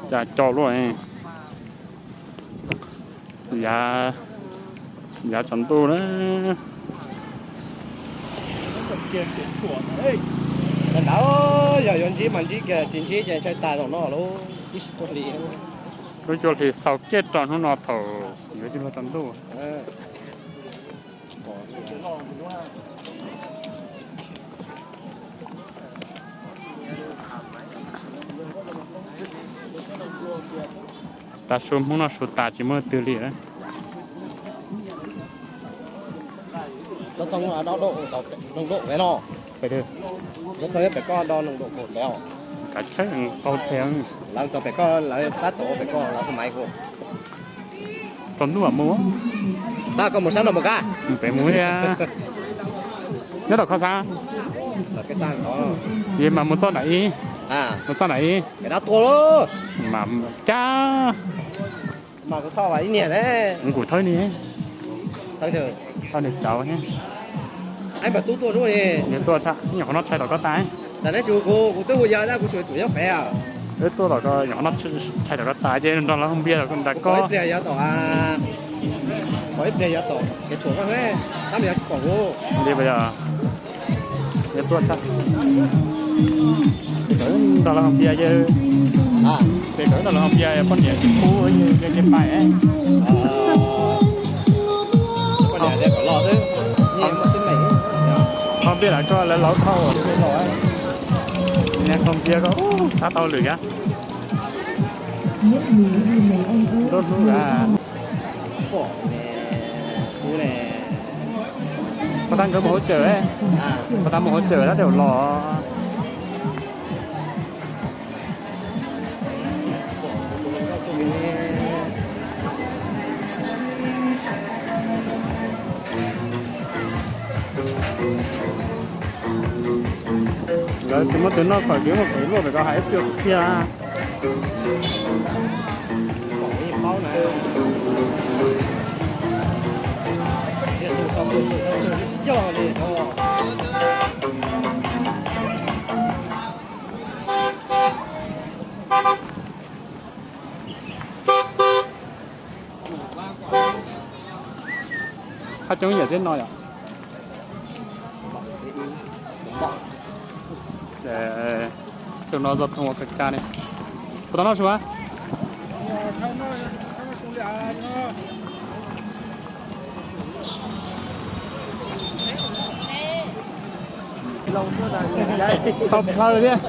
Cas cau luaj, yav, yav tsaus ntuj na. Ntawd yog yuav ntsib mas ntsib kiag, tsis ntsib ces ntshai tas zaum no lub, lub cuaj hlis xaus kiag rau hnub no thaum yuav tsis luag tsaus ntuj. Tav su Hmoob noj su tas tsis muaj twg li lawm. Kav tsawb qau thiab. Tsaus ntuj mus. Tab koj mus sab no mus ka. Pem mus thiab. Nyob tom kho xav. Yog mas mus txoj nram ib. Mus txoj nram ib. Mas cab. Kuv thawb ni. Thawb niag tsauv thiab. Nws tuaj tshaj, nyuam qhuav no tshais tom koj tas. Wb tuaj tom koj, nyuam qhuav no tshais tom koj tas ces nrog lawv hu npias nram koj. Li yog, yog tuaj tshaj, ces kom nrog lawv hu npias ces, ces kom nrog lawv hu npias poj niam tsis pub ces pais. Ho npias lawv koj lawv laus dhau los, npias koj tab tau lwm thiab. Nruab hnub a. Puas tas nkawd mus hauv tsawm, puas tas mus hauv tsawm tab tej zaum los. Nkawd tsis muaj tus noj fawm, tsis muaj fawm luaj pem ko hais ib pliag thiab. Qhov coob yam txij no yom. Xyoo no zog thooj ua ka ka ne. Puas tau noj su a? Tau plaws thiab.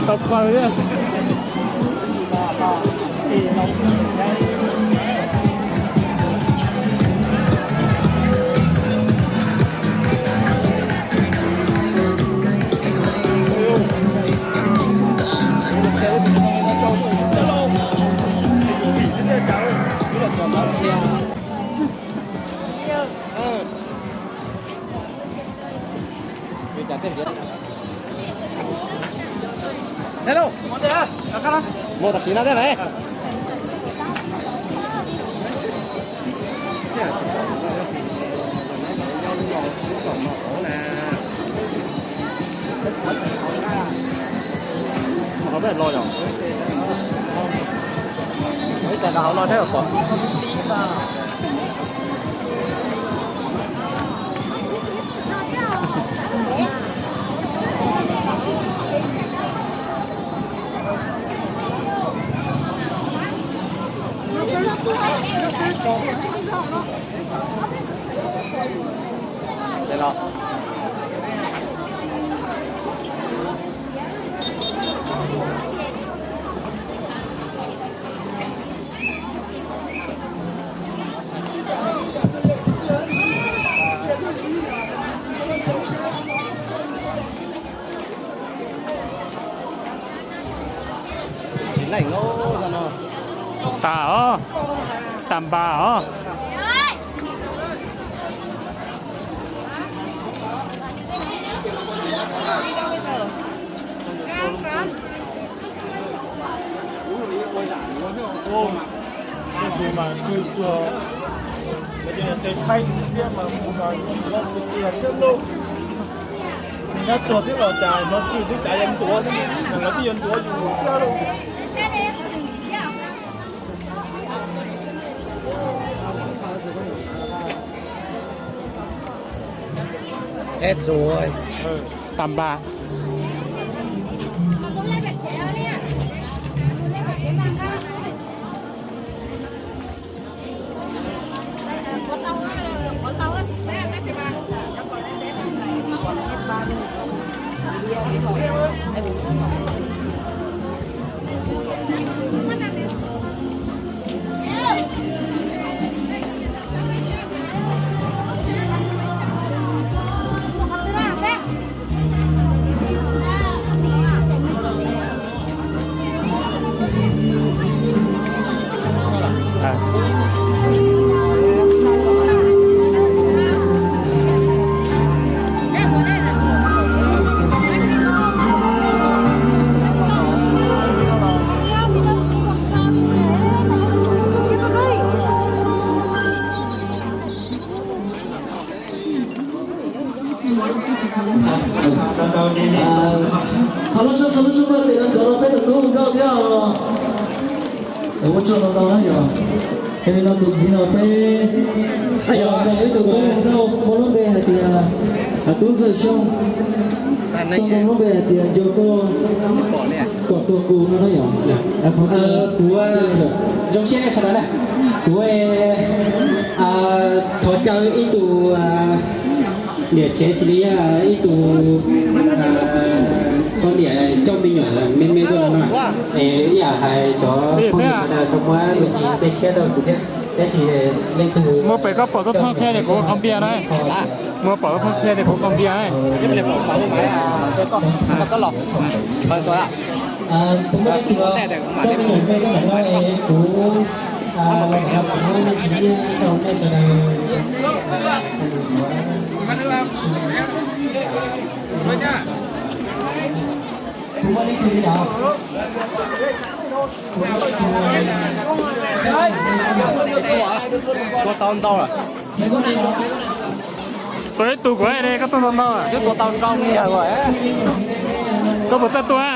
Tau plaws thiab. Hello. Mus tam sim no thiab na. Hauv peb los yom. Ib tas hauv no thiab pom. Tsis leej no. Tas os, tas npas os. Nyob txog thiab los cas no tsis xwb cas yuav ntuav, lawv twb yuav ntuav yus thiab lauj. Hết rồi. Tạm bạ. Qhov lub suab, qhov lub suab paj tes no rov los peb tus tub nkauj thiab os. Ua tsaug ntau ntau na yog. Ces li no tus ntxiv no peb yog ib tug tub nkauj muaj lub npe hais tias Tub Ntxawg Xyooj, xoo lub npe hais tias Nco Koj Kom Tuag Kuv no na yog. Kuv zoo siab nej sawv daws na. Kuv thov caw ib tug niam tsev tsis li ib tug poj niam coj me nyuam me me tuaj no, es ib yam hais xyov phooj ywg sawv daws tau muab tus tis tej siab rau kuv thiab, tab sis leej twg muaj pem koj pom txoj phoob qhia tias kuv ua khaub npias na. Muaj pom txoj phoob qhia tias kuv ua khaub npias na. Tus muaj ib tug coj me nyuam me tuaj no es kuv los kuv tsis tau nej sawv daws. Tua tau ntau lawm. Tua ib tug kuv ne, koj tua ntau ntau. Twb tua tau nrau niag lawm. Koj puas txawj tua?